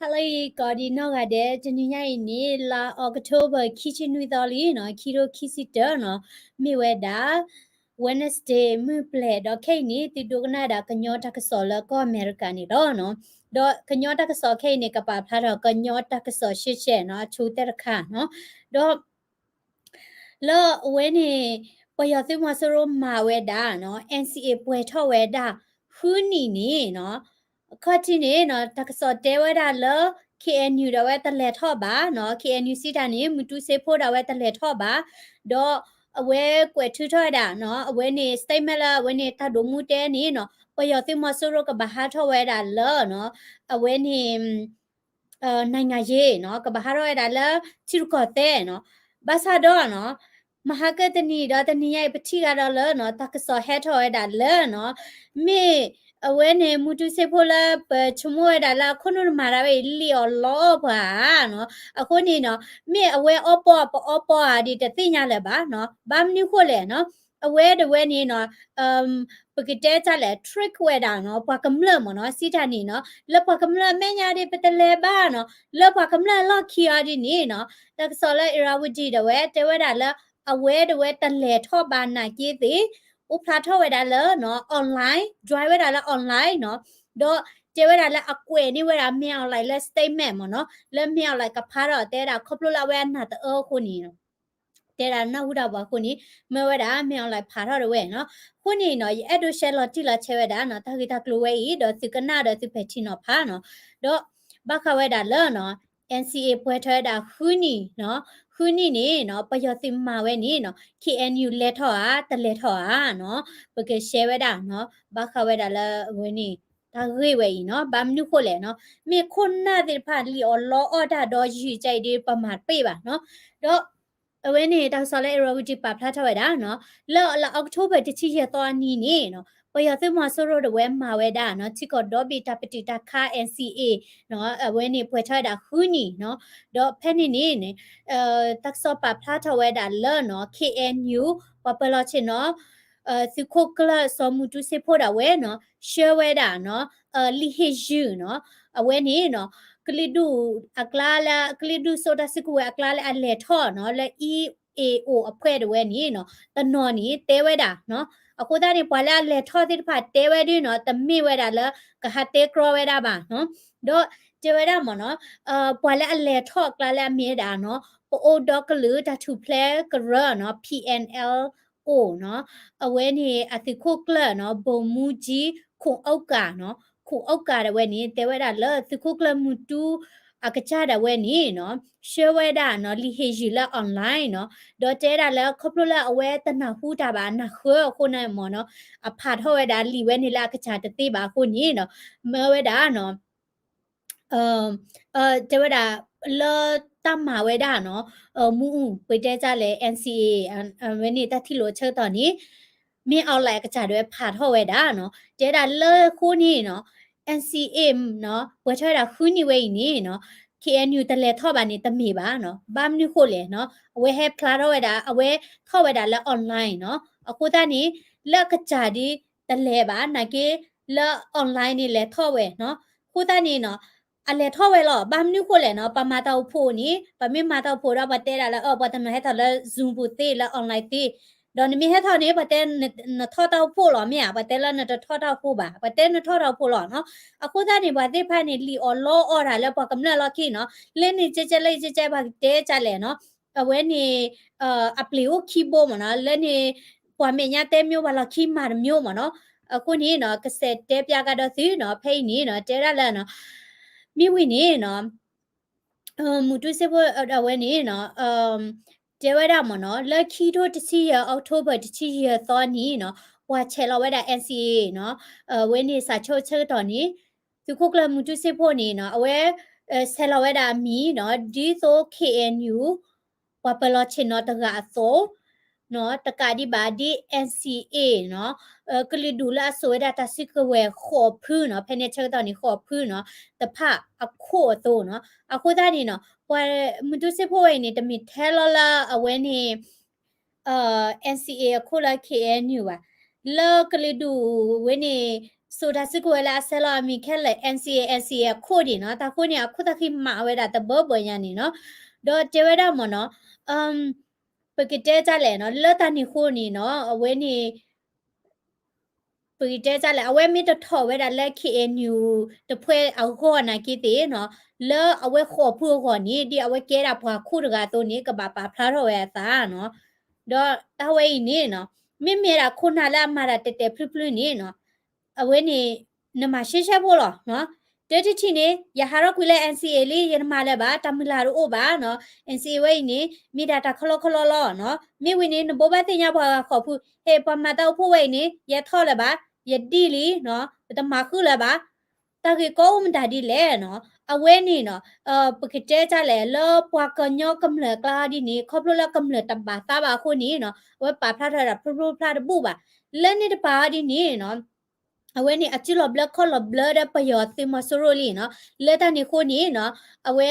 ဟါလၢအဂ့ၤ ကိးဒံးနီၢ်ဂၤဒဲး, တနံၤညါအံၤန့ၣ် လါ October ခံဆံနွံသီလံနီၤ, ခံထိခံဆံတၢနီၤ, မ့ၢ်ဝဲဒၣ် Wednesday မုၢ်ပျဲၢ်ဒီးခဲအံၤန့ၣ် သုဒိကနၣ်ဒၣ်ကညီတၢ်ကစီၣ်လၢကီၢ်အမဲရကၤန့ၣ်လီၤနီၤ. ဒီးကညီတၢ်ကစီၣ်ခဲအံၤန့ၣ် ကပာ်ဖျါထီၣ်ကညီတၢ်ကစီၣ်ရှဲရှဲနီၤ, အဆိကတၢၢ်တခါနီၤ. ဒီး လၢအဝဲန့ၣ် ပယီၤသုးမီၤစိရိၤမၤဝဲဒၣ်နီၤ, NCA ပှဲၤထီၣ်ဝဲဒၣ် ဃုနံၣ်န့ၣ်နီၤ, အခီၣ်ထံးန့ၣ်နီၤ တၢ်ကစီၣ်တဲဝဲဒၣ်လၢ KNU ဒီးဝဲတလဲၤထီၣ်ဘၣ်နီၤ, KNU စံးတၢ်န့ၣ် မူတူစ့ဖိဒီးဝဲတလဲၤထီၣ်ဘၣ်, ဒီးအဝဲကွဲးထုးထီၣ်ဝဲဒၣ်နီၤ, အဝဲန့ၣ် statement လၢအဝဲန့ၣ်တၢ်ဒိးမူတဲန့ၣ်နီၤ, ပယီၤသုးမီၤစိရိၤကဘၣ်ဟးထီၣ်ဝဲဒၣ်လၢနီၤ, အဝဲန့ၣ် နိုင်ငံရေးနီၤ, ကဘၣ်ဟးထီၣ်ဝဲဒၣ်လၢထံရူၢ်ကီၢ်သဲးနီၤ. ဘၣ်ဆၣ်ဒီးနီၤ, မဟါကတနံၤဒီးတနံၤညါအံၤ ပထံၣ်ဂၤဒီးလၢနီၤ, တၢ်ကစီၣ်ဟဲထီၣ်ဝဲဒၣ်လၢနီၤ, မ့ၢ်အဝဲန့ၣ်မူတူစ့ဖိလၢပဆိကမိၣ်ဝဲဒၣ်လၢအခိၣ်နူာ်တမၤတၢ်ဝဲအံၤ လံၣ်အီၣ်လီအီၣ်ပှၤဧါနီၤ. အဃိန့ၣ်နီၤ, မ့ၢ်အဝဲအီၣ်ပီၣ်ပအီၣ်ပီၣ်ဧါဒ်တသ့ၣ်ညါလၢၤဘၣ်နီၤ. ဘၣ်မနုၤဃိလဲၣ်နီၤ, အဝဲတဝဲန့ၣ်နီၤ ပကတဲတၢ်လဲၣ် trick ဝဲဒၣ်နီၤ, ပှၤကမျၢၢ်မ့ၢ်နီၤ, စံးတၢ်န့ၣ်နီၤ, လၢပှၤကမျၢၢ်အမဲာ်ညါဒ်ပတလဲၤဘၣ်နီၤ, လၢပှၤကမျၢၢ်အလီၢ်ခံအီၤဒ်န့ၣ်နီၤ, တၢ်ကစီၣ်လၢ Irrawaddy ဒီးဝဲတဲဝဲဒၣ်လၢ အဝဲတဝဲတလဲၤထီၣ်ဘၣ်နာ်က့သ့ၣ်, အိၣ်ဖျါထီၣ်ဝဲဒၣ်လၢနီၤ online, join ဝဲဒၣ်လၢ online နီၤ, ဒီးတဲဝဲဒၣ်လၢအကွဲးန့ၢ်ဝဲဒၣ် မင်းအောင်လှိုင် လၢ statement မ့ၢ်နီၤ, လၢ မင်းအောင်လှိုင် ကဖးထီၣ်တဲဒၣ်ခီဖျိလၢအဝဲအနၢ်တအၢအဃိန့ၣ် တဲဒၣ်နၢ်ဟူတၢ်ပှၤအဃိန့ၣ်, မၢဝဲဒၣ် မင်းအောင်လှိုင် ဖးထီၣ်ဒၣ်ဝဲနီၤ. အဃိန့ၣ်နီၤ, ယအဲၣ်ဒိးရှဲလီၤတံၢ်လီၤဆဲးဝဲဒၣ်နီၤ, တၢ်ဂ့ၢ်တၢ်ကျိၤဝဲအံၤ ဒီးသုကနၣ်ဒီးသုပဲာ်ထံနီၤဖးနီၤ. ဒီးဘၣ်ဃးဝဲဒၣ်လၢနီၤ, NCA ပှဲၤထီၣ်ဝဲဒၣ်ဃုနံၣ်နီၤ, ဃုနံၣ်န့ၣ်နီၤ, ပယီၤသုးမၤဝဲန့ၣ်နီၤ, KNU လဲၤထီၣ်ဧါ တလဲၤထီၣ်ဧါနီၤ, ပကရှဲဝဲဒၣ်နီၤ, ဘၣ်ဃးဝဲဒၣ်လၢအဝဲန့ၣ် တၢ်ဂ့ၢ်ဝဲအံၤနီၤ, ဘၣ်မနုၤဃိလဲၣ်နီၤ, မ့ၢ်ခိၣ်နၢ်သ့ၣ်တဖၣ်လံၣ်အီၣ်လီအီၣ်တၢ်ဒီးယုၢ်ကဲအံၤဒီး ပမၤတပ့ၢ်ဘၣ်နီၤ. ဒီး အဝဲန့ၣ် တၢ်ကစီၣ်လၢ Irrawaddy ပာ်ဖျါထီၣ်ဝဲဒၣ်နီၤ, လၢလါ October တဆံယဲၢ်သီအနံၤန့ၣ်နီၤ, ပယီၤသုးမီၤစိရိၤတဝဲမၤဝဲဒၣ်နီၤ, ထံကီၢ်ဒီဘ့ၣ်တၢ်ပတုာ်တၢ်ခး NCA နီၤ, အဝဲန့ၣ်ပှဲၤထီၣ်ဝဲဒၣ်ဃုနံၣ်နီၤ. ဒီးဖဲန့ၣ်န့ၣ် တၢ်ကစီၣ်ပာ်ဖျါထီၣ်ဝဲဒၣ်လၢနီၤ, KNU ပှၤပၢၤလီၢ်ဆ့ၣ်နီၤ, သုးခိၣ်ကျၢၢ်စီၤမူတူစ့ဖိဒၣ်ဝဲနီၤ, ဆှၢဝဲဒၣ်နီၤ, လံာ်ဟ့ၣ်ယုၢ်နီၤ, အဝဲန့ၣ်နီၤ, ကလုာ်ဒူၣ်အကျါလၢ ကလုာ်ဒူၣ်စိာ်တၢ်စုကဝဲၤအကျါလၢအလဲၤထီၣ်နီၤ, လၢ EAO အဖှဲးတဝဲန့ၣ်နီၤ, တနီၤန့ၣ်တဲဝဲဒၣ်နီၤ. အဃိသတးန့ၣ် ပှၤလၢအလဲၤထီၣ်သ့ၣ်တဖၣ်တဲဝဲဒၣ်နီၤ, တမ့ၢ်ဝဲဒၣ်လၢကဟးတဲကြီဝဲဒၣ်ဘၣ်နီၤ. ဒီးတဲဝဲဒၣ်မ့ၢ်နီၤ, ပှၤလၢအလဲၤထီၣ်အကျါလၢအမ့ၢ်ဝဲဒၣ်နီၤ, ပအိၣ်ဒီကလုာ်တၢ်ထူၣ်ဖျဲးကရၢနီၤ, PNLO နီၤ, အဝဲန့ၣ်အသုးခိၣ်ကျၢၢ်နီၤ, ဗိုလ်မှူးကြီး ခွန်ဥက္ကာ နီၤ, ခွန်ဥက္ကာ တဝဲန့ၣ် တဲဝဲဒၣ်လၢသုးခိၣ်ကျၢၢ်မူတူအကစၢ်ဒၣ်ဝဲန့ၣ်နီၤ, ဆှၢဝဲဒၣ်နီၤ လံာ်ဟ့ၣ်ယုၢ်လၢ online နီၤ, ဒီးတဲဒၣ်လၢခီဖျိလၢအဝဲတနၢ်ဟူတၢ်ဘၣ် နၢ်ဃၢအဃိန့ၣ်မ့ၢ်နီၤ, အဖးထီၣ်ဝဲဒၣ်လံာ်ဝဲန့ၣ်လၢအကစၢ်တသ့ဘၣ်အဃိန့ၣ်နီၤ, မၢဝဲဒၣ်နီၤ တဲဝဲဒၣ် လၢတၢ်မၤဝဲဒၣ်နီၤ, မူအူၣ် ပတဲတၢ်လဲၣ် NCA ဝဲန့ၣ် တၢ်ထံၣ်လိာ်ဆၢကတီၢ်န့ၣ် မ့ၢ် online အကစၢ်ဒၣ်ဝဲဖးထီၣ်ဝဲဒၣ်နီၤ, တဲဒၣ်လၢဃိန့ၣ်နီၤ, NCA နီၤ, ပှဲၤထီၣ်ဝဲဒၣ်ဃုနံၣ်ဝဲအံၤန့ၣ်နီၤ, KNU တလဲၤထီၣ်ဘၣ်န့ၣ် တမ့ၢ်ဘၣ်နီၤ, ဘၣ်မနုၤဃိလဲၣ်နီၤ, အဝဲဟဲဖျါထီၣ်ဝဲဒၣ် အဝဲထီၣ်ဝဲဒၣ်လၢ online နီၤ, အဃိသတးန့ၣ် လၢအကစၢ်ဒ် တလဲၤဘၣ် နာ်က့ လၢ online န့ၣ် လဲၤထီၣ်ဝဲနီၤ, အဃိသတးန့ၣ်နီၤ, အလဲၤထီၣ်ဝဲလီၤ, ဘၣ်မနုၤဃိလဲၣ်နီၤ, ပှၤမၤတၢ်အိၣ်ဖှိၣ်န့ၣ် ပှၤမ့ၢ်မၤတၢ်အိၣ်ဖှိၣ်ဒီး ပှၤတဲဒၣ်လၢ အၢ ပှၤတနီၤဟဲထီၣ်လၢ Zoom ပူၤသ့ လၢ online သ့, ဒီးနမ့ၢ်ဟဲထီၣ်န့ၣ် ပှၤတဲနထီၣ်တၢ်အိၣ်ဖှိၣ်လီၤ မ့ၢ်ဧါ, ပှၤတဲလၢနတထီၣ်တၢ်အိၣ်ဖှိၣ်ဘၣ်, ပှၤတဲနထီၣ်တၢ်အိၣ်ဖှိၣ်လီၤနီၤ, အဃိသတးန့ၣ် ပှၤသ့ၣ်တဖၣ်န့ၣ် လံာ်အီၣ်လီအီၣ်တၢ်လၢပှၤကမျၢၢ်လီၢ်ခံနီၤ, လၢန့ၣ်ကဲကဲ လၢကဲကဲ ပှၤကတဲကလဲၣ်နီၤ, အဝဲန့ၣ် အပျ့ၤအိၣ်ခံဘိမ့ၢ်နီၤ, လၢန့ၣ် ပှၤမဲာ်ညါတဲမျိုး ပှၤလီၢ်ခံမၤတမျိုးမ့ၢ်နီၤ, အဃိန့ၣ်နီၤ ကစဲးတဲပျးကဒီးသုနီၤ, ဖဲအံၤန့ၣ်နီၤ တဲဒၣ်လၢနီၤ, မ့ၢ်ဝံၤန့ၣ်နီၤ မူတူစ့ဖိအဝဲန့ၣ်နီၤ တဲဝဲဒၣ်မ့ၢ်နီၤ, လၢခံထိတဆံယဲၢ် October တဆံယဲၢ်သီန့ၣ်နီၤ, ပှၤဆဲးလီၤဝဲဒၣ် NCA နီၤ, အဝဲန့ၣ်စးဆိဆၢကတီၢ်န့ၣ် သုးခိၣ်ကျၢၢ်မူတူစ့ဖိန့ၣ်နီၤ အဝဲ ဆဲးလီၤဝဲဒၣ်အမံၤနီၤ, ဒ်သိး KNU ပှၤပၢၤလီၢ်ဆ့ၣ်နီၤတဂၤအသိး နီၤ, တကးဒံးဘၣ်ဒ် NCA နီၤ, ကလုာ်ဒူၣ်လၢအစိာ်ဝဲဒၣ်တၢ်စုကဝဲၤဃိးဖုနီၤ, ဖဲန့ၣ်ဆၢကတီၢ်န့ၣ် ဃိးဖုနီၤ, တဖၣ်အခိၣ်အသိးနီၤ. အဃိသတးန့ၣ်နီၤ ပှၤမူတူစ့ဖိဝဲအံၤန့ၣ် တမ့ၢ်ထဲလီၤလၢအဝဲန့ၣ် NCA အခိၣ်လၢ KNU ဘၣ်. လၢကလုာ်ဒူၣ်ဝဲန့ၣ် စိာ်တၢ်စုကဝဲၤလၢအဆဲးလီၤအမံၤခဲလၢာ် NCA NCA အခိၣ်ဒံးနီၤ, တၢ်ဃိန့ၣ် အခိၣ်သၣ်ဃံမၤဝဲဒၣ်တဘၢဘၢညါန့ၣ်နီၤ, ဒီးတဲဝဲဒၣ်မ့ၢ်နီၤ, ပကတဲဒ်လဲၣ်နီၤ, လၢတၢ်န့ၣ်အဃိန့ၣ်နီၤ, အဝဲန့ၣ် ပကတဲဒ်လဲၣ်, အဝဲမ့ၢ်တထီၣ်ဝဲဒၣ်လၢ KNU တဖုအဂီၢ်နာ်က့သ့ၣ်နီၤ, လၢအဝဲဃိာ်ဖိအဂီၢ်န့ၣ် ဒ်အဝဲကဲဒၣ်ပှၤခိၣ်တဂၤအသိးန့ၣ် ကဘၣ်ပာ်ဖျါထီၣ်ဝဲအသးနီၤ. ဒီးတၢ်ဝဲအံၤန့ၣ်နီၤ, မ့မ့ၢ်ဒၣ်ခိၣ်နၢ်လၢအမၤတၢ်တဲာ်တဲာ်ဖျုဖျုန့ၣ်နီၤ, အဝဲန့ၣ် နမၤရှဲရှဲဖိလီၤနီၤ. တၢ်တထံၣ်န့ၣ် ယဟးထီၣ်ကွံာ်လၢ NCA လံ ယတမၤလၢၤဘၣ်, တၢ်မုၢ်လၢ်တအိၣ်ဘၣ်နီၤ. NCA ဝဲအံၤန့ၣ် မ့ၢ်ဒၣ်တၢ်ခီလီခီလီလီၤနီၤ. မ့ၢ်ဝံၤန့ၣ် နဘိးဘၣ်သ့ၣ်ညါပှၤဂၤဃိာ်ဖိ, ဟဲ ပှၤမၤတၢ်အိၣ်ဖှိၣ်ဝဲအံၤန့ၣ် ယဲထီၣ်လၢၤဘၣ်, ယဒ်လံနီၤ, ပတမၤဃုာ်လၢၤဘၣ်. တၢ်ဂ့ၢ်ကီအိၣ်မတၤဒ်လဲၣ်နီၤ. အဝဲန့ၣ်နီၤ, ပကတဲဒ်လဲၣ် လၢပှၤကညီကမျၢၢ်အကျါဒ်န့ၣ် ခီဖျိလၢကမျၢၢ်တဘၣ်သးဘၣ်အဃိန့ၣ်နီၤ, အဝဲပာ်ဖျါထီၣ်ဝဲဒၣ်ဖျိဖျိဖျါတဘူၣ်ဘၣ်. လၢန့ၣ်တပၤအီၤဒ်န့ၣ်နီၤ, အဝဲန့ၣ် အစုလီၤဘျၢခီၣ်လီၤဘျၢဒီးပယီၤသုးမီၤစိရိၤလံနီၤ. လၢတၢ်န့ၣ်အဃိန့ၣ်နီၤ, အဝဲ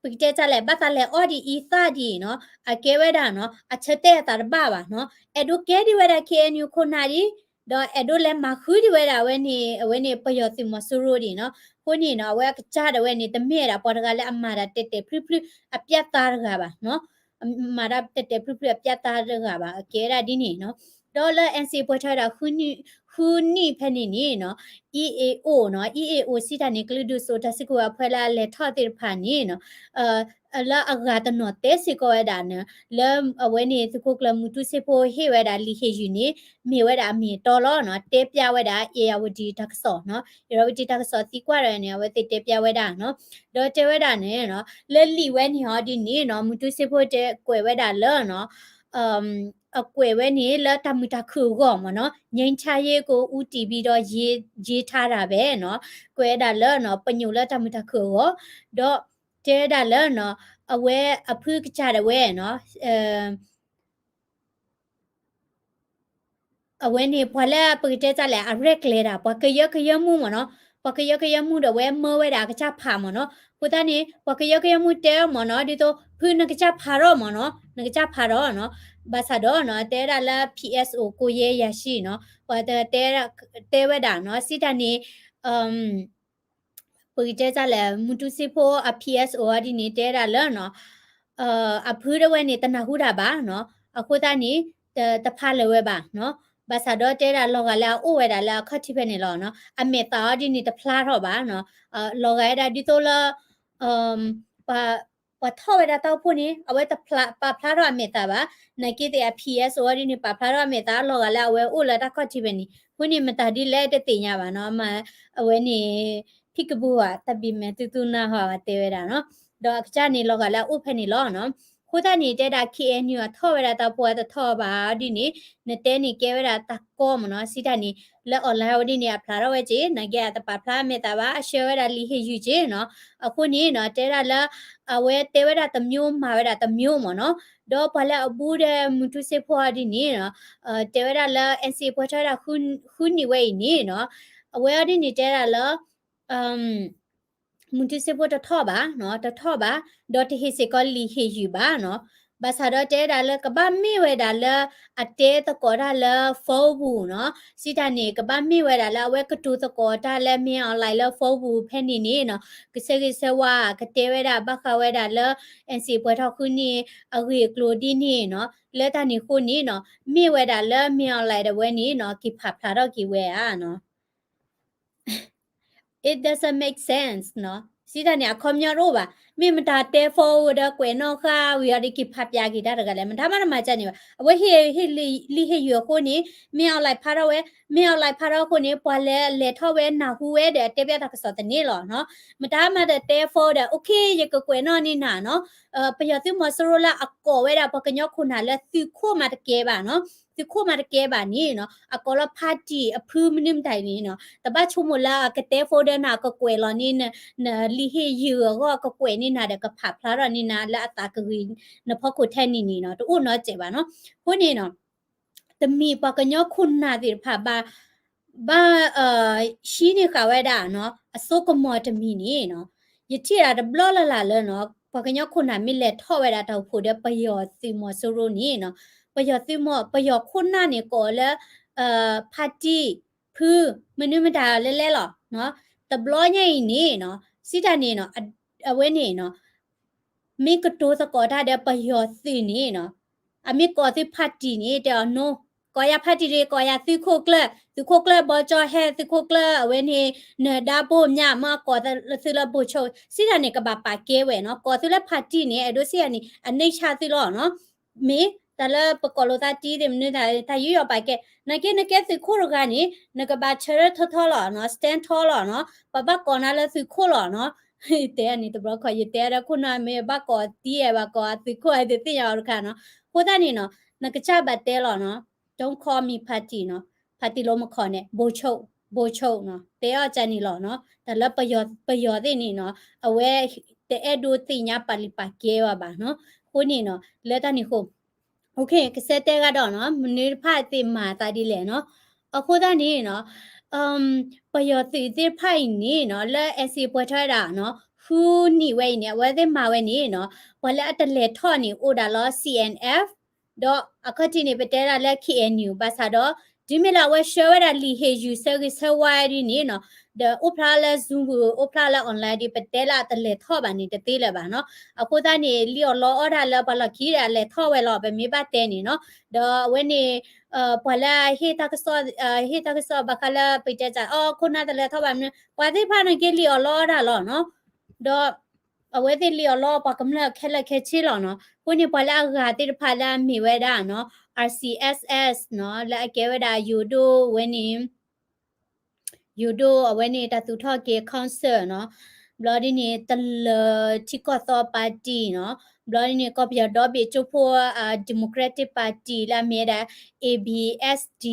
ပကတဲဒ်လဲၣ် ဘၣ်သးလဲၤအီၣ်ဒ်အံၤသၣ်ဒ်အံၤနီၤ, အကဲဝဲဒၣ်နီၤ, အဆၢတဲာ်အသးတဘၣ်ဘၣ်နီၤ. အဲၣ်ဒိးကဲဒံးဝဲဒၣ် KNU ခိၣ်နၢ်ဒံး, ဒီးအဲၣ်ဒိးလဲၤမၤဃုဒံးဝဲဒၣ်အဝဲန့ၣ်, အဝဲန့ၣ် ပယီၤသုးမီၤစိရိၤဒံးနီၤ. အဃိန့ၣ်နီၤ, အဝဲအကစၢ်ဒၣ်ဝဲန့ၣ် တမ့ၢ်ဝဲဒၣ်ပှၤတဂၤလၢအမၤတၢ်တဲာ်တဲာ်ဖျုဖျုအပျဲၢ်သးတဂၤဘၣ်နီၤ. မၤတၢ်တဲာ်တဲာ်ဖျုဖျုအပျဲၢ်သးတဂၤဘၣ်, အကဲဝဲဒၣ်ဒ်န့ၣ်နီၤ. ဒီးလၢ NCA ပှဲၤထီၣ်ဝဲဒၣ် ဃုနံၣ်ဖဲန့ၣ်န့ၣ်နီၤ, EAO နီၤ, EAO စံးတၢ်န့ၣ် ကလုာ်ဒူၣ်စိာ်တၢ်စုကဝဲၤအဖဲလၢအလဲၤထီၣ်သ့ၣ်တဖၣ်န့ၣ်နီၤ, လၢအဂၤတနီၤတဲစ့ၢ်ကီးဝဲဒၣ်နီၤ, လၢအဝဲန့ၣ်သုးခိၣ်ကျၢၢ်မူတူစ့ဖိဟ့ၣ်ဝဲဒၣ်လံာ်ဟ့ၣ်ယုၢ်န့ၣ် မ့ၢ်ဝဲဒၣ်အမ့ၢ်အတီလီၤနီၤ, တဲပျးဝဲဒၣ် ဧရာဝတီ တၢ်ကစီၣ်နီၤ, ဧရာဝတီ တၢ်ကစီၣ်သံကွၢ်ဒီးန့ၣ် အဝဲသ့ၣ်တဲပျးဝဲဒၣ်နီၤ, ဒီးတဲဝဲဒၣ်န့ၣ်နီၤ, လၢလံာ်ဝဲန့ၣ်အီၤဒ်န့ၣ်နီၤ, မူတူစ့ဖိတဲကွဲးဝဲဒၣ်လၢနီၤ အကွဲးဝဲန့ၣ်လၢတၢ်မုာ်တၢ်ခုၣ်အဂီၢ်မ့ၢ်နီၤ, ငြိမ်းချမ်းရေးကို ဦးတည်ပြီးတော့ ရေးထားတာပဲနီၤ, ကွဲးဝဲဒၣ်လၢနီၤ ပညိၣ်လၢတၢ်မုာ်တၢ်ခုၣ်အဂီၢ်, ဒီးတဲဝဲဒၣ်လၢနီၤ အဝဲအဖုကစၢ်ဒၣ်ဝဲနီၤ အဝဲန့ၣ် ပှၤလၢပကတဲဒ်လဲၣ် အရဲၣ်ကျဲၤတၢ် ပှၤကယၢကယၢမူမ့ၢ်နီၤ, ပှၤကယၢကယၢမူဒီးအဝဲမၢဝဲဒၣ်အကစၢ်ဖးမ့ၢ်နီၤ, အဃိသတးန့ၣ် ပှၤကယၢကယၢမူတဲမ့ၢ်နီၤ, ဒ်သိး ဖုနကစၢ်ဖးထီၣ်မ့ၢ်နီၤ, နကစၢ်ဖးထီၣ်နီၤ, ဘၣ်ဆၣ်ဒီးနီၤ တဲဝဲဒၣ်လၢ PSO ကိယဲယၤၡံနီၤ, ပှၤတဲ တဲဝဲဒၣ်နီၤ စံးတၢ်န့ၣ် ပကတဲဒ်လဲၣ် မူတူစ့ဖိအ PSO အီၤဒ်န့ၣ် တဲဝဲဒၣ်လၢနီၤ အဖုဒၣ်ဝဲန့ၣ် တနၢ်ဟူတၢ်ဘၣ်နီၤ, အဃိသတးန့ၣ် တဖးလၢၤဝဲဘၣ်နီၤ, ဘၣ်ဆၣ်ဒီးတဲဝဲဒၣ်လီၤဂာ်လၢအအိၣ်ဝဲဒၣ်လၢအခီၣ်ထံးဖဲန့ၣ်လီၤနီၤ, အမဲာ်သၣ်အီၤဒ်န့ၣ်တဖျါထီၣ်ဘၣ်နီၤ, လီၤဂာ်ဝဲဒၣ်ဒ်သိးလၢ ပှၤထီၣ်ဝဲဒၣ်တၢ်အိၣ်ဖှိၣ်န့ၣ် အဝဲတပာ်ဖျါထီၣ်အမဲာ်သၣ်ဘၣ်, နာ်က့သ့ၣ်အ PSO အီၤဒ်န့ၣ် ပာ်ဖျါထီၣ်အမဲာ်သၣ် လီၤဂာ်လၢအဝဲအိၣ်လၢတၢ်ခီၣ်ထံးဖဲန့ၣ်, အဃိန့ၣ်မတၤဒ်လဲၣ်တသ့ၣ်ညါဘၣ်နီၤ, မ့ၢ်အဝဲန့ၣ် ဖံးကပူၤဘၣ် တၢ်ဘံၣ်မဲာ်သုသူနၢ်ဟူဘၣ်တဲဝဲဒၣ်နီၤ, ဒီးအကစၢ်န့ၣ်လီၤဂာ်လၢအအိၣ်ဖဲန့ၣ်လီၤနီၤ, အဃိသတးန့ၣ် တဲဒၣ် KNU အထီၣ်ဝဲဒၣ်တၢ်အိၣ်ဖှိၣ်အတထီၣ်ဘၣ်ဒ်န့ၣ်, နတဲန့ၣ်ကဲဝဲဒၣ်တၢ်ကီမ့ၢ်နီၤ, စံးတၢ်န့ၣ် လၢ online ဝဲဒ်န့ၣ် အဖျါထီၣ်ဝဲက့ၤ, နာ်က့အတပာ်ဖျါမဲာ်သၣ်ဘၣ်, အဆှၢဝဲဒၣ်လံာ်ဟ့ၣ်ယုၢ်က့ၤနီၤ, အဃိန့ၣ်နီၤ တဲဒၣ်လၢ အဝဲတဲဝဲဒၣ်တမျိုး မၤဝဲဒၣ်တမျိုးမ့ၢ်နီၤ, ဒီးပှၤလၢအဘူးဒီးမူတူစ့ဖိအီၤဒ်န့ၣ်နီၤ, တဲဝဲဒၣ်လၢ NCA ပှဲၤထီၣ်ဝဲဒၣ် ဃုနံၣ်ဝဲအံၤန့ၣ်နီၤ, အဝဲအီၤဒ်န့ၣ်တဲဒၣ်လၢ မူတူစ့ဖိတထီၣ်ဘၣ်နီၤ, တထီၣ်ဘၣ်, ဒီးတဟ့ၣ်စ့ၢ်ကီးလံာ်ဟ့ၣ်ယုၢ်ဘၣ်နီၤ, ဘၣ်ဆၣ်ဒီးတဲဒၣ်လၢကဘၣ်မ့ၢ်ဝဲဒၣ်လၢ အတဲသကိးတၢ်လၢ phone ပူၤနီၤ, စံးတၢ်န့ၣ် ကဘၣ်မ့ၢ်ဝဲဒၣ်လၢအဝဲကတိၤသကိးတၢ်လၢ မင်းအောင်လှိုင် လၢ phone ပူၤဖဲန့ၣ်န့ၣ်နီၤ, ကဆၢဂ့ၤဆၢဝါ ကတဲဝဲဒၣ်ဘၣ်ဃးဝဲဒၣ်လၢ NCA ပှဲၤထီၣ်ဃုနံၣ်အဂ့ၢ်အကျိၤဒ်န့ၣ်နီၤ, လၢတၢ်န့ၣ်အဃိန့ၣ်နီၤ, မ့ၢ်ဝဲဒၣ်လၢ မင်းအောင်လှိုင် ဒၣ်ဝဲန့ၣ်နီၤ က့ၤဖးဖျါထီၣ်က့ၤဝဲဧါနီၤ It doesn't make sense နီၤ, စံးတၢ်န့ၣ် အခီပညီတအိၣ်ဘၣ်, မ့ၢ်မတၤတဲ phone ဒီးကွဲးနီၣ်ဃာ်ဝံၤအီၤဒီး က့ၤဖးပျးက့ၤတၢ်တဂၤလဲၣ်, မတၤမးတမၤကန့ၣ်ဘၣ်, အဝဲဟ့ၣ် ဟ့ၣ်လံာ်ဟ့ၣ်ယုၢ်အဃိန့ၣ် မင်းအောင်လှိုင် ဖးထီၣ်ဝဲ, မင်းအောင်လှိုင် ဖးထီၣ်အဃိန့ၣ် ပှၤလၢလဲၤထီၣ်ဝဲနၢ်ဟူဝဲဒီးအတဲပျးတၢ်ကစီၣ်သန့လီၤနီၤ, မတၤမးဒီးတဲ phone ဒီး okay ယကကွဲးနီၣ်န့ၢ်နၤနီၤ ပယီၤသုးမီၤစိရိၤလၢအကိးဝဲဒၣ်ပှၤကညီခိၣ်နၢ်လၢသုးခိၣ်မးတကဲဘၣ်နီၤ, သုးခိၣ်မးတကဲဘၣ်န့ၣ်နီၤ, အကိးလီၤ party အဖုမနုၤမတၤန့ၣ်နီၤ, တဘၣ်ဆိကမိၣ်လၢအကတဲ phone ဒီးနၤ ကကွဲးလီၤန့ၢ် နလံာ်ဟ့ၣ်ယုၢ်အဂီၢ် ကကွဲးန့ၢ်နၤဒီးကဖးဖျါထီၣ်န့ၢ်နၤလၢအသးကဂ့ၤ နဖီခိၣ်ထဲန့ၣ်န့ၣ်နီၤ, တအိၣ်နီတစဲးဘၣ်နီၤ, အဃိန့ၣ်နီၤ တမံၤပှၤကညီခိၣ်နၢ်သ့ၣ်တဖၣ်ဘၣ် ဘၣ် ဟံးန့ၢ်ဃာ်ဝဲဒၣ်နီၤ အစိကမီၤတမံၤန့ၣ်နီၤ, ယထံၣ်ဒၣ်တဘျီလၢ်လၢ်လၢနီၤ ပှၤကညီခိၣ်နၢ်မ့ၢ်လဲၤထီၣ်ဝဲဒၣ်တၢ်အိၣ်ဖှိၣ်ဒီးပယီၤသုးမီၤစိရိၤန့ၣ်နီၤ, ပယီၤသုးမီၤ ပယီၤခိၣ်နၢ်န့ၣ်ကိးလၢ ဖါတံၢ် ဖု မနုၤမတၤလဲလဲလီၤနီၤ. တဘျီညါအံၤန့ၣ်နီၤ စံးတၢ်န့ၣ်နီၤ အဝဲန့ၣ်နီၤ မ့ၢ်ကတိၤသကိးတၢ်ဒီးပယီၤသုးန့ၣ်နီၤ အမ့ၢ်ကိးသု party န့ၣ် တဲအီၤ no, ကိးယၤ party ဒီး ကိးယၤသုးခိၣ်ကျၢၢ်, သုးခိၣ်ကျၢၢ်ဘီကၠီဟဲ သုးခိၣ်ကျၢၢ်အဝဲန့ၣ် နၢၤဒါဘိၣ်မၠး မ့ၢ်ကိးသုလၢ ဗိုလ်ချုပ် စံးတၢ်န့ၣ် ကဘၣ်ပာ်ကဲဝဲနီၤ. ကိးသုလၢ party န့ၣ် အဲၣ်ဒိးစံးယၤန့ၣ် အန့ဆါသုလီၤနီၤ. မ့ၢ်တၢ်လၢပကိးလိာ်သးတံၤသ့ၣ်မနုၤတၢ် တၢ်ယူးယီၣ်ပာ်ကဲ နာ်က့ နကဲသုးခိၣ်တဂၤန့ၣ် နကဘၣ်ဆၢထၢၣ်ထီထီလီၤနီၤ, stand tall လီၤနီၤ, ပဘၣ်ကိးနၤလၢသုးခိၣ်လီၤနီၤ. တဲန့ၣ်တဘျီခီ ယတဲဒၣ်ခိၣ်နၢ်မ့ၢ်ဘၣ်ကိးတံၤအဲၣ်ဘၣ်ကိးအသုးခိၣ်အသုးသ့ၣ်ညါအီၤတခါနီၤ. အဃိသတးန့ၣ်နီၤ နကစၢ်ဘၣ်တဲလီၤနီၤ, don't call me party နီၤ, party လီၤမခီန့ၣ် ဗိုလ်ချုပ်, ဗိုလ်ချုပ် နီၤ, တဲအီၤကန့ၣ်လီၤနီၤ. တၢ်လၢပယီၤသ့ၣ်န့ၣ်နီၤ အဝဲတအဲၣ်ဒိးသ့ၣ်ညါပာ်လုၢ်ပာ်ကဲဘၣ်ဘၣ်နီၤ. အဃိန့ၣ်နီၤ လၢတၢ်န့ၣ်အဃိ ကစဲးတဲဂၤဒီးနီၤ မနုၤတဖၣ်သ့ၣ်မၤသးဒ်လဲၣ်နီၤ. အဃိသတးန့ၣ်နီၤ ပယီၤသုးသ့ၣ်တဖၣ်အံၤန့ၣ်နီၤ လၢ NCA ပှဲၤထီၣ်ဝဲဒၣ်နီၤ ဃုနံၣ်ဝဲအံၤန့ၣ် အဝဲသ့ၣ်မၤဝဲန့ၣ်နီၤ ပှၤလၢအတလဲၤထီၣ်န့ၣ် အိၣ်ဒၣ်လီၤ CNF ဒီးအခီၣ်ထံးန့ၣ် ပတဲဒၣ်လၢ KNU ဘၣ်ဆၣ်ဒီး တုၤမ့ၢ်လၢအဝဲဆှၢဝဲဒၣ်လံာ်ဟ့ၣ်ယုၢ်ဆၢဂ့ၤဆၢဝါဒ်န့ၣ်နီၤ ဒီးအိၣ်ဖျါလၢ Zoom ပူၤ အိၣ်ဖျါလၢ online ဒီး ပတဲလၢအတလဲၤထီၣ်ဘၣ်န့ၣ် တသ့လၢၤဘၣ်နီၤ. အဃိသတးန့ၣ် လံၣ်အီၣ်လီအီၣ်တၢ်လၢပှၤလီၢ်ခံဒီး အလဲၤထီၣ်ဝဲလီၤ ပမ့ၢ်ဘၣ်တဲန့ၣ်နီၤ. ဒီးအဝဲန့ၣ် ပှၤလၢအဟ့ၣ်တၢ်ကစီၣ် ဟ့ၣ်တၢ်ကစီၣ်ဘၣ်ဃးလၢ ပတဲတၢ် အိၣ်ခိၣ်နၢ်တလဲၤထီၣ်ဘၣ်မနုၤ ပှၤသ့ၣ်တဖၣ်န့ၣ်က့လံၣ်အီၣ်လီအီၣ်တၢ်လီၤနီၤ. ဒီး အဝဲသ့ၣ်လံၣ်အီၣ်လီအီၣ်ပှၤကမျၢၢ်ခဲလၢာ်ခဲဆ့လီၤနီၤ. အဃိန့ၣ် ပှၤလၢအဂၤသ့ၣ်တဖၣ်လၢအမ့ၢ်ဝဲဒၣ်နီၤ RCSS နီၤ လၢအကဲဝဲဒၣ်ယိၤဒိၣ်ဝဲန့ၣ် ယိၤဒိၣ်အဝဲန့ၣ် တၢ်သူၣ်ထီၣ်က့ၤ council နီၤ. ဘျီဒ်န့ၣ် တလၢၤထံကီၢ်သီ party နီၤ. ဘျီဒ်န့ၣ် ကီၢ်ပယီၤဒီဘ့ၣ်ကၠိဖိ Democratic Party လၢအမ့ၢ်ဝဲဒၣ် A B S D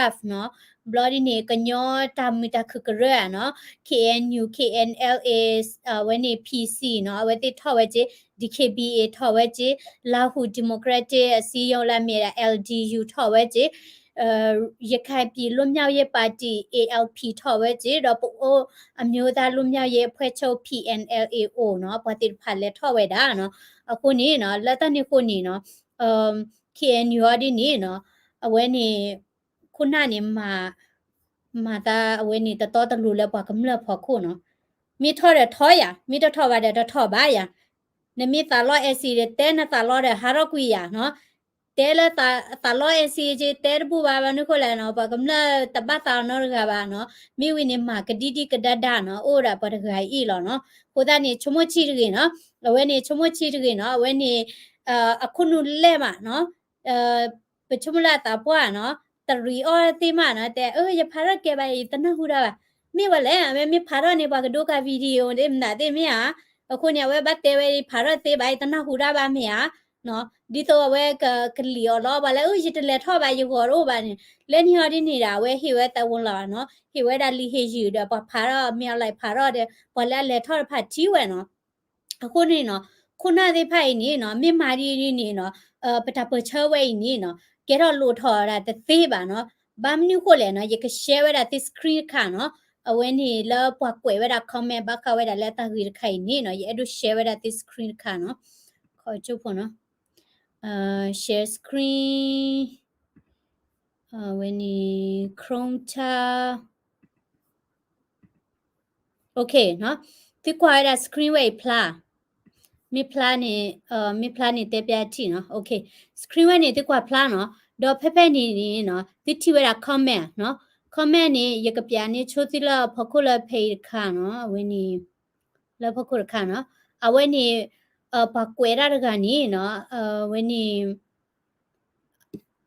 F နီၤ. ဘျီဒ်န့ၣ် ကညီတၢ်မုာ်တၢ်ခုၣ်ကရၢနီၤ K N U K N L A အဝဲန့ၣ် P C နီၤ အဝဲသ့ၣ်ထီၣ်ဝဲက့ၤ D K B A ထီၣ်ဝဲက့ၤ လါဟူ Democratic အစည်းရုံး လၢအမ့ၢ်ဒၣ် L D U ထီၣ်ဝဲက့ၤ ရခိုင်ပြည်လွတ်မြောက်ရေးပါတီ A L P ထီၣ်ဝဲက့ၤ ဒီးပအိၣ်အမျိုးသားလွတ်မြောက်ရေးအဖွဲ့ချုပ် P N L A O နီၤ ပှၤသ့ၣ်တဖၣ်လဲၤထီၣ်ဝဲဒၣ်နီၤ. အဃိန့ၣ်နီၤ လၢတၢ်န့ၣ်အဃိန့ၣ်နီၤ K N U အီၤဒ်န့ၣ်နီၤ အဝဲန့ၣ် ခိၣ်နၢ်န့ၣ် မၤသးအဝဲန့ၣ် တတီတလိၤလၢပှၤကမျၢၢ်ဖီခိၣ်နီၤ. မ့ၢ်ထီၣ်ဒီးထီၣ်ယၤ, မ့ၢ်တထီၣ်ဘၣ်ဒီးတထီၣ်ဘၣ်ယၤ. နမ့ၢ်သးလီ NCA ဒီး တဲနသးလီဒီး ဟးထီၣ်ကွံာ်ယၤနီၤ. တဲလၢသးလီ NCA က့ တဲတဘူၣ်ဘၣ် ဘၣ်မနုၤဃိလဲၣ်နီၤ ပှၤကမျၢၢ်တဘၣ်သးနီတဂၤဘၣ်နီၤ. မ့ၢ်ဝံၤန့ၣ် မၤကဒံကဒံကဒါဒါနီၤ အိၣ်ဒၣ်ပှၤတဂၤအံၤလီၤနီၤ. အဃိသတးန့ၣ် ဆိကမိၣ်ဆံးတဂ့ၤနီၤ. အဝဲန့ၣ် ဆိကမိၣ်ဆံးတဂ့ၤနီၤ. အဝဲန့ၣ် အခိၣ်နူာ်လဲၢ်မးနီၤ ပဆိကမိၣ်လၢအသးပှၢ်နီၤ တရံးအီၣ်သ့ၣ်မးနီၤ တဲ အၢ ယဖးထီၣ်ကဲဘၣ် ယတနၢ်ဟူတၢ်ဘၣ်. မ့ၢ်ဝဲလဲၣ် အဝဲမ့ၢ်ဖးထီၣ်န့ၣ် ပှၤကဒိကၤ video သ့ၣ်မနုၤသ့ၣ်မ့ၢ်ဧါ. အဃိန့ၣ် အဝဲဘၣ်တဲဝဲ ယဖးထီၣ်သ့ဘၣ် ယတနၢ်ဟူတၢ်ဘၣ်မ့ၢ်ဧါ. ဒ်သိးအဝဲကလံၣ်အီၣ်လီအီၣ်ပှၤလၢ အၢ ယတလဲၤထီၣ်ဘၣ် ယဂီၢ်တအိၣ်ဘၣ်န့ၣ် လၢန့ၣ်အီၤဒ်န့ၣ်ဒီး အဝဲဟ့ၣ်ဝဲသးဝံၤလီၤနီၤ ဟ့ၣ်ဝဲဒၣ်လံာ်ဟ့ၣ်ယုၢ်ဒီး ပှၤဖးထီၣ် မ့ၢ်အီၤလဲၤဖးထီၣ်ဒီး ပှၤလၢအလဲၤထီၣ်တဖၣ်ထံၣ်ဝဲနီၤ. အဃိန့ၣ်နီၤ ခိၣ်နၢ်သ့ၣ်တဖၣ်အံၤန့ၣ်နီၤ မ့ၢ်မၤဒ်အံၤန့ၣ်နီၤ ပတၢ်ပၢၢ်ဆၢဝဲအံၤန့ၣ်နီၤ ကဲထီၣ်လိၣ်ထီၣ်ဒၣ်တသ့ဘၣ်နီၤ. ဘၣ်မနုၤဃိလဲၣ်နီၤ ယက share ဝဲဒၣ်သု screen တခါနီၤ. အဝဲန့ၣ်လၢပှၤကွဲးဝဲဒၣ် comment ဘၣ်ဃးဝဲဒၣ်လၢတၢ်ဂ့ၢ်တခါအံၤန့ၣ်နီၤ ယအဲၣ်ဒိး share ဝဲဒၣ်သု screen တခါနီၤ. ခီကၠိဖိနီၤ share screen အဝဲန့ၣ် Chrome တၢ် OK နီၤ. သုကွၢ်ဝဲဒၣ် screen ဝဲအံၤဖျါ, မ့ၢ်ဖျါန့ၣ် မ့ၢ်ဖျါန့ၣ်တဲပျါထံၣ်နီၤ. OK, screen ဝဲန့ၣ် သုကွၢ်ဖျါနီၤ. ဒီးဖဲဖဲန့ၣ်န့ၣ်နီၤ သုထံၣ်ဝဲဒၣ် comment နီၤ. Comment န့ၣ် ယကပျးန့ၢ်ဆိသုလၢအဖီခိၣ်လၢဖဲအံၤတခါနီၤ. အဝဲန့ၣ် လၢဖီခိၣ်တခါနီၤ. အဝဲန့ၣ် ပှၤကွဲးတၢ်တဂၤန့ၣ်နီၤ အဝဲန့ၣ်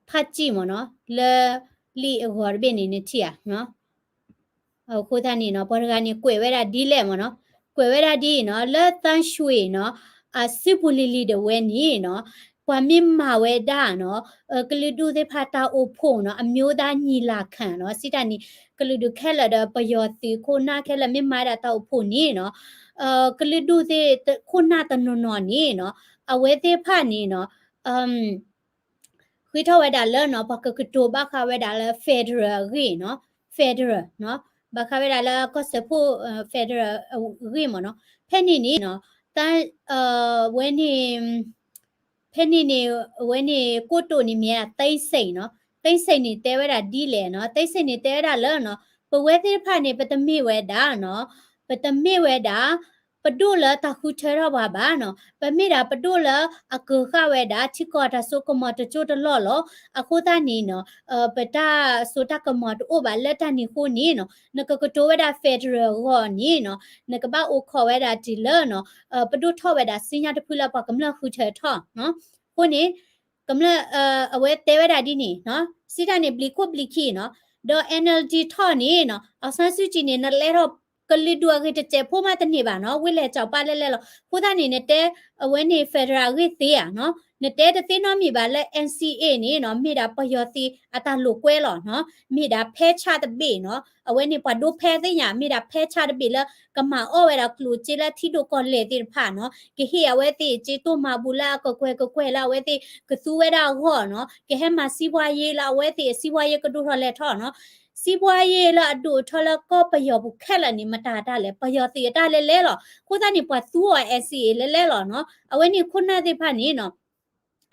ဖးစံၣ်မ့ၢ်နီၤ လၢလံာ်အဂီၤတဘ့ၣ်န့ၣ် နထံၣ်ဧါနီၤ. အဃိသတးန့ၣ်နီၤ ပှၤတဂၤန့ၣ် ကွဲးဝဲဒၣ်ဒ်လဲၣ်မ့ၢ်နီၤ, ကွဲးဝဲဒၣ်ဒ်အံၤနီၤ လၢသန်းရွှေနီၤ အစုပူၤလံၤလံၤဒၣ်ဝဲန့ၣ်နီၤ ပှၤမ့ၢ်မၤဝဲဒၣ်နီၤ ကလုာ်ဒူၣ်သ့ၣ်တဖၣ်တၢ်အိၣ်ဖှိၣ်နီၤ အမျိုးသားညီလာခံနီၤ စံးတၢ်န့ၣ် ကလုာ်ဒူၣ်ခဲလၢာ်ဒီးပယီၤသုးခိၣ်နၢ်ခဲလၢာ် မ့ၢ်မၤဒၣ်တၢ်အိၣ်ဖှိၣ်န့ၣ်နီၤ ကလုာ်ဒူၣ်သ့ၣ်ခိၣ်နၢ်တနီၤနီၤန့ၣ်နီၤ အဝဲသ့ၣ်တဖၣ်န့ၣ်နီၤ ဃ့ထီၣ်ဝဲဒၣ်လၢနီၤ ပှၤကကတိၤဘၣ်ဃးဝဲဒၣ်လၢ federal အဂ့ၢ်နီၤ, federal နီၤ, ဘၣ်ဃးဝဲဒၣ်လၢကီၢ်စၢဖှိၣ် federal အဂ့ၢ်မ့ၢ်နီၤ, ဖဲန့ၣ်န့ၣ်နီၤ တၢ် ဝဲန့ၣ် ဖဲန့ၣ်န့ၣ် အဝဲန့ၣ် ကိတိာ်န့ၣ်မ့ၢ်ဒၣ် သိန်းစိန် နီၤ, သိန်းစိန်န့ၣ်တဲဝဲဒၣ်ဒ်လဲၣ်နီၤ, သိန်းစိန်န့ၣ်တဲဝဲဒၣ်လၢနီၤ, ပဝဲသ့ၣ်တဖၣ်န့ၣ် ပတမ့ၢ်ဝဲဒၣ်နီၤ, ပတမ့ၢ်ဝဲဒၣ် ပဒိၣ်လၢတၢ်ဃုထၢထီၣ်ပှၤဘၣ်နီၤ, ပမ့ၢ်ဒၣ်ပဒိၣ်လၢအကၢၤဃာ်ဝဲဒၣ် ထံကီၢ်တၢ်စိကမီၤတစိၢ်တလီၢ်လီၤ. အဃိသတးန့ၣ်နီၤ, ပတၢ်စိတၢ်ကမီၤတအိၣ်ဘၣ်လၢတၢ်န့ၣ်အဃိန့ၣ်နီၤ, နကကတိၤဝဲဒၣ် federal အဂီၢ်န့ၣ်နီၤ, နကဘၣ်အိၣ်ခိးဝဲဒၣ်တုၤလၢနီၤ, ပဒိၣ်ထီၣ်ဝဲဒၣ်စံညါတဖုလၢပှၤကမျၢၢ်ဃုထၢထီၣ်နီၤ. အဃိန့ၣ် ကမျၢၢ် အဝဲတဲဝဲဒၣ်ဒ်န့ၣ်နီၤ, စံးတၢ်န့ၣ် ဘျံးခိၣ်ဘျံးခံနီၤ, ဒီး NLD ထီၣ်န့ၣ်နီၤ, အောင်ဆန်းစုကြည်န့ၣ် နလဲၤထီၣ်ကလုာ်ဒူၣ်အဂ့ၤတစဲးဖိမးတန့ၢ်ဘၣ်နီၤ, ဝ့ၢ်လဲၤကၠီၤပာ်လဲၣ်လဲၣ်လီၤ. အဃိသတးန့ၣ် နတဲ အဝဲန့ၣ် federal အဂ့ၢ်သ့ဧါနီၤ, နတဲတသ့နီတမံၤဘၣ်လၢ NCA န့ၣ်နီၤ, မ့ၢ်ဒၣ်ပယီၤသုးအတၢ်လိာ်ကွဲလီၤနီၤ, မ့ၢ်ဒၣ်ဖဲဆၣ်တဘ့ၣ်နီၤ, အဝဲန့ၣ်ပှၤဒိဖဲသ့ၣ်ညါ, မ့ၢ်ဒၣ်ဖဲဆၣ်တဘ့ၣ်လၢ ကမၤအီၣ်ဝဲဒၣ်ကျိၣ်စ့လၢထံဒိၣ်ကီၢ်လဲၢ်သ့ၣ်တဖၣ်နီၤ, ကဟ့ၣ်အဝဲသ့ၣ်စ့တိၢ်မၤဘူၣ်လၢအကကွဲၢ်ကကွဲၢ်လၢအဝဲသ့ၣ်ကသူဝဲဒၣ်အဂီၢ်နီၤ, ကဟဲမၤစံးပှၤယ့လၢအဝဲသ့ၣ်အစံးပှၤယ့ကဒိၣ်ထီၣ်လဲၢ်ထီၣ်နီၤ, စံးပှၤယ့လၢအဒိၣ်ထီၣ်လၢကီၢ်ပယီၤပူၤခဲလၢာ်န့ၣ် မတၤတၢ်လဲၣ်, ပယီၤသုးအတၢ်လဲၢ်လဲၢ်လီၤ. အဃိသတးန့ၣ် ပှၤသူအီၤ NCA လဲၢ်လဲၢ်လီၤနီၤ, အဝဲန့ၣ်ခိၣ်နၢ်သ့ၣ်တဖၣ်န့ၣ်နီၤ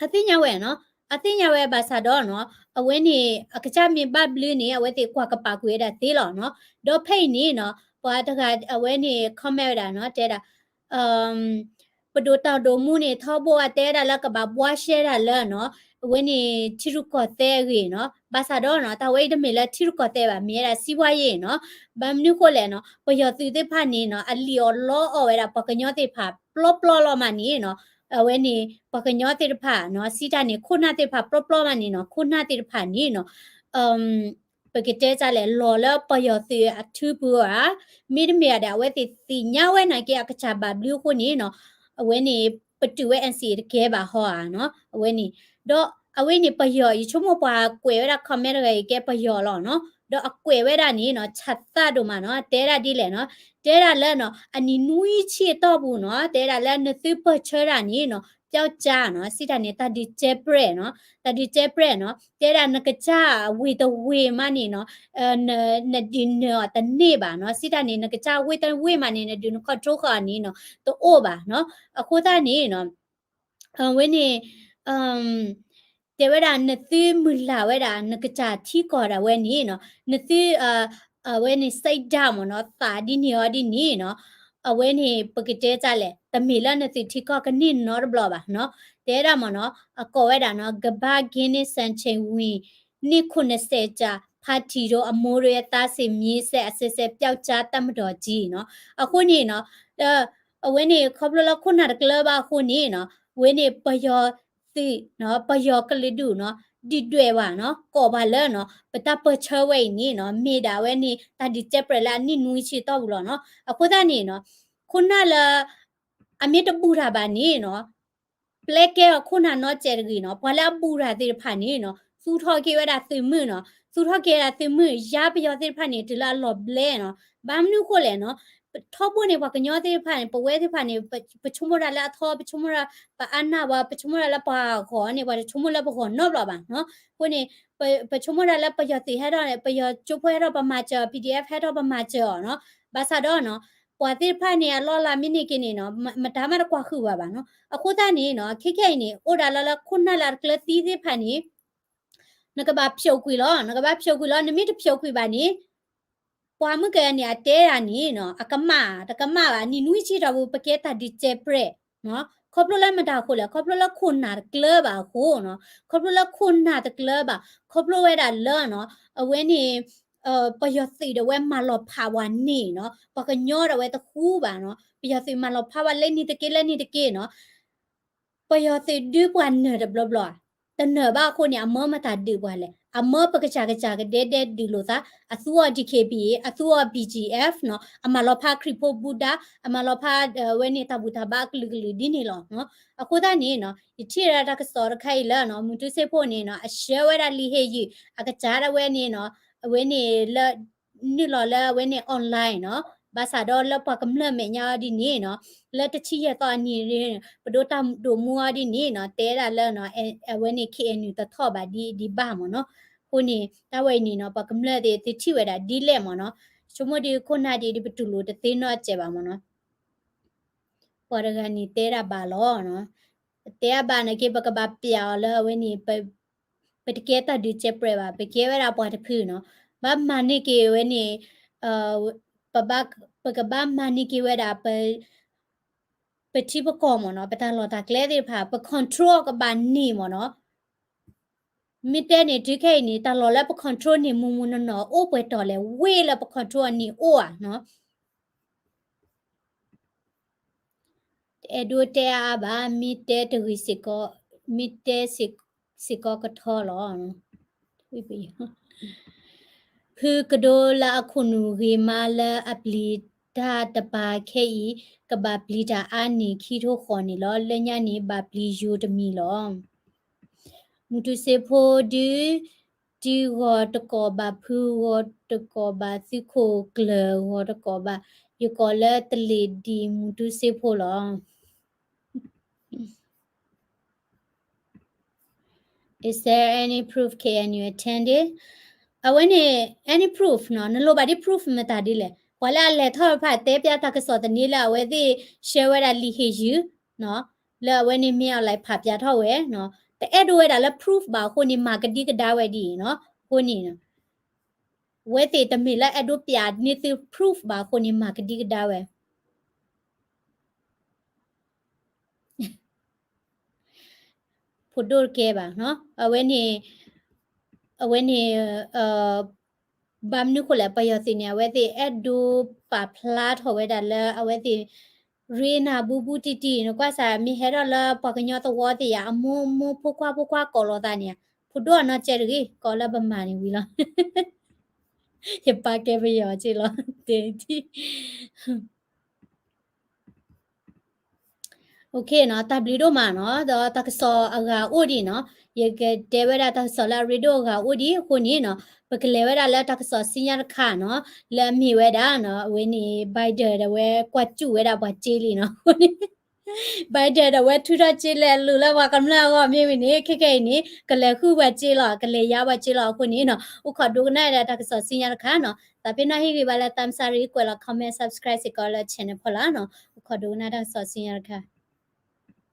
အသ့ၣ်ညါဝဲနီၤ, အသ့ၣ်ညါဝဲဘၣ်ဆၣ်ဒီးနီၤ, အဝဲန့ၣ် အကစၢ်မ့ၢ်ဘၣ်ဘျုးန့ၣ် အဝဲသ့ၣ်ကွၢ်ကပာ်ကွံာ်ဝဲဒၣ်သ့လီၤနီၤ. ဒီးဖဲအံၤန့ၣ်နီၤ, ပှၤတဂၤအဝဲန့ၣ် comment ဝဲဒၣ်နီၤ, တဲဒၣ် ပဒိၣ်တီၢ်ဒိၣ်မူန့ၣ် ထီဘိအတဲဝဲဒၣ်လၢကဘၣ်ဘှါရှဲဒၣ်လၢနီၤ, အဝဲန့ၣ်ထံရူၢ်ကီၢ်သဲးအဂ့ၢ်နီၤ. ဘၣ်ဆၣ်ဒီးနီၤ, တၢ်ဝဲအံၤတမ့ၢ်လၢထံရူၢ်ကီၢ်သဲးဘၣ်, မ့ၢ်ဝဲဒၣ်စံးပှၤယ့ၢ်နီၤ. ဘၣ်မနုၤဃိလဲၣ်နီၤ, ပယီၤသုးသ့ၣ်တဖၣ်န့ၣ်နီၤ, အလံၣ်အီၣ်လီအီၣ်ဝဲဒၣ်ပှၤကညီသ့ၣ်တဖၣ်ပျီပျီလီၤမးန့ၣ်နီၤ, အဝဲန့ၣ် ပှၤကညီသ့ၣ်တဖၣ်နီၤ, စံးတၢ်န့ၣ် ခိၣ်နၢ်သ့ၣ်တဖၣ်ပျီပျီမးန့ၣ်နီၤ, ခိၣ်နၢ်သ့ၣ်တဖၣ်န့ၣ်နီၤ ပကတဲဒ်လဲၣ်, လီၤလၢပယီၤသုးအထုပူၤဧါ, မ့တမ့ၢ်ဧါဒီး အဝဲသ့ၣ်သ့ၣ်ညါဝဲနာ်က့ အကစၢ်ဘၣ်ဘျုးအဃိန့ၣ်နီၤ, အဝဲန့ၣ် ပတုာ်ဝဲ NCA တကဲဘၣ်ဟီဧါနီၤ, အဝဲန့ၣ်, ဒီးအဝဲန့ၣ်ပယီၤ ယဆိကမိၣ်ပှၤကွဲးဝဲဒၣ် comment တဂၤအံၤကဲပယီၤလီၤနီၤ, ဒီးအကွဲးဝဲဒၣ်န့ၣ်နီၤ ဆၣ်သၣ်ဒိၣ်မးနီၤ, တဲဒၣ်ဒ်လဲၣ်နီၤ, တဲဒၣ်လၢနီၤ အနံၣ်နွံဆံအတီၢ်ပူၤနီၤ, တဲဒၣ်လၢနသုပၢၢ်ဆၢဒၣ်န့ၣ်နီၤ ပျောက်ကျားနီၤ, စံးတၢ်န့ၣ် တၢ်ဒုးစဲးပြဲးနီၤ, တၢ်ဒုးစဲးပြဲးနီၤ, တဲဒၣ်နကစၢ်ဝ့ၢ်တဝ့ၢ်မးန့ၣ်နီၤ, နဒုးနၢၤအီၤတန့ၢ်ဘၣ်နီၤ, စံးတၢ်န့ၣ် နကစၢ်ဝ့ၢ်တဝ့ၢ်မးန့ၣ် နဒုးန control ဃာ်အီၤန့ၣ်နီၤ တအိၣ်ဘၣ်နီၤ, အဃိသတးန့ၣ်နီၤ အဝဲန့ၣ် တဲဝဲဒၣ် နသုမုၢ်လၢ်ဝဲဒၣ် နကစၢ်ထံကီၢ်ဒၣ်ဝဲန့ၣ်နီၤ, နသု အဝဲန့ၣ် စိတ်ဓာတ် မ့ၢ်နီၤ, သးဒ်န့ၣ်အီၤဒ်န့ၣ်နီၤ, အဝဲန့ၣ် ပကတဲဒ်လဲၣ်, တမ့ၢ်လၢနသုထံကီၢ်ကန့ၢ်နီတဘျီဘၣ်နီၤ, တဲဒၣ်မ့ၢ်နီၤ, အကိးဝဲဒၣ်နီၤ ကမ္ဘာ့ဂိနစ်စံချိန်ဝင် နှစ်ခုနှစ်ဆယ်ကြာ ဖါတံၢ်တို့ အမိၢ်တို့ရဲ့ သားစဉ်မြေဆက် အဆက်ဆက် ပျောက်ကျားတပ်မတော်ကြီး နီၤ, အဃိန့ၣ်နီၤ အဝဲန့ၣ် ခီဖျိလၢခိၣ်နၢ်တကျၢၤဘၣ်အဃိန့ၣ်နီၤ, အဝဲန့ၣ် ပယီၤသုးနီၤ, ပယီၤကလုာ်ဒူၣ်နီၤ, ဒုၣ်ဒွဲၣ်ဝဲနီၤ, ကိးပှၤလၢနီၤ, ပတၢ်ပၢၢ်ဆၢဝဲအံၤန့ၣ်နီၤ, မ့ၢ်ဒၣ်ဝဲန့ၣ် တၢ်ဒုးစဲးပြဲးလၢအနံၣ်နွံဆံတီၢ်ပူၤလီၤနီၤ, အဃိသတးန့ၣ်နီၤ, ခိၣ်နၢ်လၢ အမ့ၢ်တဘူၣ်တၢ်ဘၣ်န့ၣ်နီၤ ပျဲကဲအီၤခိၣ်နၢ်နီတစဲးတဂ့ၤနီၤ, ပှၤလၢအဘူၣ်တၢ်သ့ၣ်တဖၣ်န့ၣ်နီၤ, သူၣ်ထီၣ်က့ၤဝဲဒၣ်သုးမုၢ်နီၤ, သူၣ်ထီၣ်က့ၤဝဲဒၣ်သုးမုၢ်, ယါပယီၤသ့ၣ်တဖၣ်န့ၣ် တုၤလၢအလီၤဘျဲနီၤ, ဘၣ်မနုၤဃိလဲၣ်နီၤ, ထီဘိန့ၣ် ပှၤကညီသ့ၣ်တဖၣ်န့ၣ် ပဝဲသ့ၣ်တဖၣ်န့ၣ် ပဆိကမိၣ်တၢ်လၢအထီ, ပဆိကမိၣ်တၢ် ပအါနၢ်ဝဲ, ပဆိကမိၣ်တၢ်လၢပှၤဂီၤန့ၣ် ပှၤတဆိကမိၣ်လၢပဂီၤနီတဘျီဘၣ်နီၤ, အဃိန့ၣ် ပဆိကမိၣ်တၢ်လၢပယီၤသုးဟဲထီၣ်န့ၣ် ပယီၤကၠိဖိဟဲထီၣ်ပမၤစၢၤအီၤ, PDF ဟဲထီၣ်ပမၤစၢၤအီၤနီၤ, ဘၣ်ဆၣ်ဒီးနီၤ ပှၤသ့ၣ်တဖၣ်န့ၣ် အလီၢ်လၤမ့ၢ်န့ၢ်က့ၤန့ၣ်နီၤ မတၤမးတကွၢ်ဃုာ်ဘၣ်ဘၣ်နီၤ, အဃိသတးန့ၣ်နီၤ ခဲခဲအံၤန့ၣ် အိၣ်ဒၣ်လၢလၢခိၣ်နၢ်လၢအတကျၢၤသံသ့ၣ်တဖၣ်န့ၣ် နကဘၣ်ဖျိးကွံာ်လီၤ, နကဘၣ်ဖျိးကွံာ်လီၤ, နမ့ၢ်တဖျိးကွံာ်ဘၣ်န့ၣ် ပှၤမုၢ်ကန့ၣ် အတဲဒၣ်န့ၣ်နီၤ အကမၣ် တကမၣ်ဘၣ်, နံၣ်နွံဆံတီၢ်ပူၤ ပကဲတၢ်ဒုးစဲးပြဲးနီၤ, ခီဖျိလၢမတၤအဃိလဲၣ်, ခီဖျိလၢခိၣ်နၢ်တကျၢၤဘၣ်အဃိနီၤ, ခီဖျိလၢခိၣ်နၢ်တကျၢၤဘၣ်, ခီဖျိဝဲဒၣ်လၢနီၤ အဝဲန့ၣ် ပယီၤသုးဒၣ်ဝဲမၤလီၤဖးဝဲန့ၣ်နီၤ, ပှၤကညီဒၣ်ဝဲတဃူဘၣ်နီၤ, ပယီၤသုးမၤလီၤဖးဝဲလၢန့ၣ်တက့ၢ် လၢန့ၣ်တက့ၢ်နီၤ ပယီၤသုးဒုးပှၤနၢၤတဘျီဘျီဧါ, တနၢၤဘၣ်အဃိန့ၣ် အမၢမတၤဒုးပှၤလဲၣ်, အမၢပကစၢ်ကစၢ်ကဒဲဒဲဒုးလိာ်သး, အသူအီၤ DKBA, အသူအီၤ BGF နီၤ, အမၤလီၤဖးခရံာ်ဖိဘူးဒး, အမၤလီၤဖးဝဲန့ၣ်တၢ်ဘူၣ်တၢ်ဘါအကလုာ်ကလုာ်ဒ်န့ၣ်လီၤနီၤ, အဃိသတးန့ၣ်နီၤ ယထံၣ်ဝဲဒၣ်တၢ်ကစီၣ်တခါအံၤလၢနီၤ မူတူစ့ဖိန့ၣ်နီၤ အဆှၢဝဲဒၣ်လံာ်ဟ့ၣ်ယုၢ် အကစၢ်ဒၣ်ဝဲန့ၣ်နီၤ, အဝဲန့ၣ်လၢ နုာ်လီၤလၢအဝဲန့ၣ် online နီၤ, ဘၣ်ဆၣ်ဒီးလၢပှၤကမျၢၢ်မဲာ်ညါအီၤဒ်န့ၣ်နီၤ, လၢတဆံယဲၢ်သီအနံၤ ပဒိၣ်တၢ်ဒိၣ်မူအီၤဒ်န့ၣ်နီၤ, တဲဒၣ်လၢနီၤ အဝဲန့ၣ် KNU တထီၣ်ဘၣ်ဒ်ဒ်ဘၣ်မ့ၢ်နီၤ, အဃိန့ၣ် တၢ်ဝဲအံၤန့ၣ်နီၤ ပှၤကမျၢၢ်သ့ၣ် သုထံၣ်ဝဲဒၣ်ဒ်လဲၣ်မ့ၢ်နီၤ, ဆိကမိၣ်ဒ်ခိၣ်နၢ်ဒ်ဒ်ပတူၢ်လိာ်တသ့နီတစဲးဘၣ်မ့ၢ်နီၤ, ပှၤတဂၤန့ၣ်တဲဒၣ်ဘၣ်လီၤ, တဲဒၣ်ဘၣ်နာ်က့ ပကဘၣ်ပျဲအီၤလၢအဝဲန့ၣ် ပ ပတကဲတၢ်ဒုးကဲပြဲးဘၣ်, ပကဲဝဲဒၣ်ပှၤတဖုနီၤ. ဘၣ်မၤန့ၢ်က့ၤဝဲန့ၣ်, ပဘၣ်, ပကဘၣ်မၤန့ၢ်က့ၤဝဲဒၣ် ပထံပကီၢ်မ့ၢ်နီၤ, ပတၢ်လီၢ်တၢ်ကျဲသ့ၣ်တဖၣ် ပ control ကဘၣ်န့ၢ်မ့ၢ်နီၤ. မ့ၢ်တဲန့ၣ် တုၤခဲအံၤန့ၣ် တၢ်လီၢ်လၢပ control န့ၢ်မူမူနီၢ်နီၢ် အိၣ်ပှဲၤတီၤလဲၣ်, ဝ့ၢ်လၢပ control အန့ၣ်အိၣ်ဧါနီၤ. တအဲၣ်ဒိးတဲအါအါဘၣ်, မ့ၢ်တဲတဂ့ၤစ့ၢ်ကီး, မ့ၢ်တဲစ့ၢ်ကီးကထီလီၤ. ဖုကဒိလၢအခိၣ်နူာ်ဂ့ၤမးလၢအပျံၤတၢ်တပၤခဲအံၤ, ကဘၣ်ပျံၤတၢ်အါန့ၢ်ခံထိဃီန့ၣ်လီၤ. လၢညါန့ၣ် ဘၣ်ပျံၤယိၤတမံၤလီၤ. မူတူစ့ဖိဒုး တံၤဂီၤတကိးဘၣ် ဖုဂီၤတကိးဘၣ် သုးခိၣ်ကျၢၢ်ဂီၤတကိးဘၣ်, ယကိးလၢတလ့ၣ်ဒံးမူတူစ့ဖိလီၤ. Is there any proof K N U attended? အဝဲန့ၣ် any proof နီၤ, နလိၣ်ဘၣ်ဒ် proof မတၤဒ်လဲၣ်. ပှၤလၢအလဲၤထီၣ်တဖၣ်တဲပျးတၢ်ကစီၣ်သန့လၢအဝဲသ့ၣ် share ဝဲဒၣ်လံာ်ဟ့ၣ်ယုၢ်နီၤ, လၢအဝဲန့ၣ်မ့ၢ်အီၤလဲၤဖးပျးထီၣ်ဝဲနီၤ, တအဲၣ်ဒိးဝဲဒၣ်လၢ proof ဘၣ်အဃိန့ၣ် မၤကဒံကဒါဝဲဒ်အံၤနီၤ. အဃိန့ၣ် အဝဲသ့ၣ်တမ့ၢ်လၢအဲၣ်ဒိးပျးန့ၢ်သု proof ဘၣ်အဃိန့ၣ် မၤကဒံကဒါဝဲ ဖိဒိၣ်တကဲဘၣ်နီၤ, အဝဲန့ၣ်, အဝဲန့ၣ်, ဘၣ်မနုၤဃိလဲၣ် ပယီၤသုးန့ၣ် အဝဲသ့ၣ်အဲၣ်ဒိးပာ်ဖျါထီၣ်ဝဲဒၣ်လၢအဝဲသ့ၣ် ရ့နၤဘူးဘူးတံၢ်တံၢ်, နကွၢ်စးမ့ၢ်ဟဲထီၣ်လၢပှၤကညီသဝီသ့ၣ်ယါ အမိၢ်မိၢ်ဖိခွါဖိခွါကိးလီၤသးန့ၣ်, ဖိဒိၣ်အနီၢ်ကဲတဂ့ၤ ကိးလၢပမၤန့ၣ်ဝံၤလီၤ. ယပာ်ကဲပယီၤက့လီၤ, တဲထံ OK နီၤ, တၢ်ဘျုးဒိၣ်မးနီၤ, ဒီးတၢ်ကစီၣ်အဂၤအိၣ်ဒံးနီၤ, ယကတဲဝဲဒၣ်တၢ်ကစီၣ်လၢအရ့ဒိၣ်အဂၤအိၣ်ဒံးအဃိန့ၣ်နီၤ, ပကလဲၤဝဲဒၣ်လၢတၢ်ကစီၣ်ဆူညါတခါနီၤ, လၢအမ့ၢ်ဝဲဒၣ်နီၤ, အဝဲန့ၣ် Biden ဒီးဝဲကွၢ်စူၣ်ဝဲဒၣ်ပှၤစ့လံနီၤ, အဃိန့ၣ် Biden ဒီးဝဲထုးထီၣ်စ့လဲၤလူၤလၢပှၤကမျၢၢ်အဂီၢ်မ့ၢ်ဝံၤန့ၣ် ခဲခဲအံၤန့ၣ် ကလဲၤဃုပှၤစ့လီၤ, ကလဲၤယါပှၤစ့လီၤအဃိန့ၣ်နီၤ, အိၣ်ခိးဒိကနၣ်ဝဲဒၣ်တၢ်ကစီၣ်ဆူညါတခါနီၤ, သးပ့ၤနီၣ်ဟ့ၣ်ဂံၢ်ဘါလၢ သးမဆါရံ ကွဲးလီၤ comment subscribe စ့ၢ်ကီးလၢ channel ဖီလာ်နီၤ, အိၣ်ခိးဒိကနၣ်တၢ်ကစီၣ်ဆူညါတခါ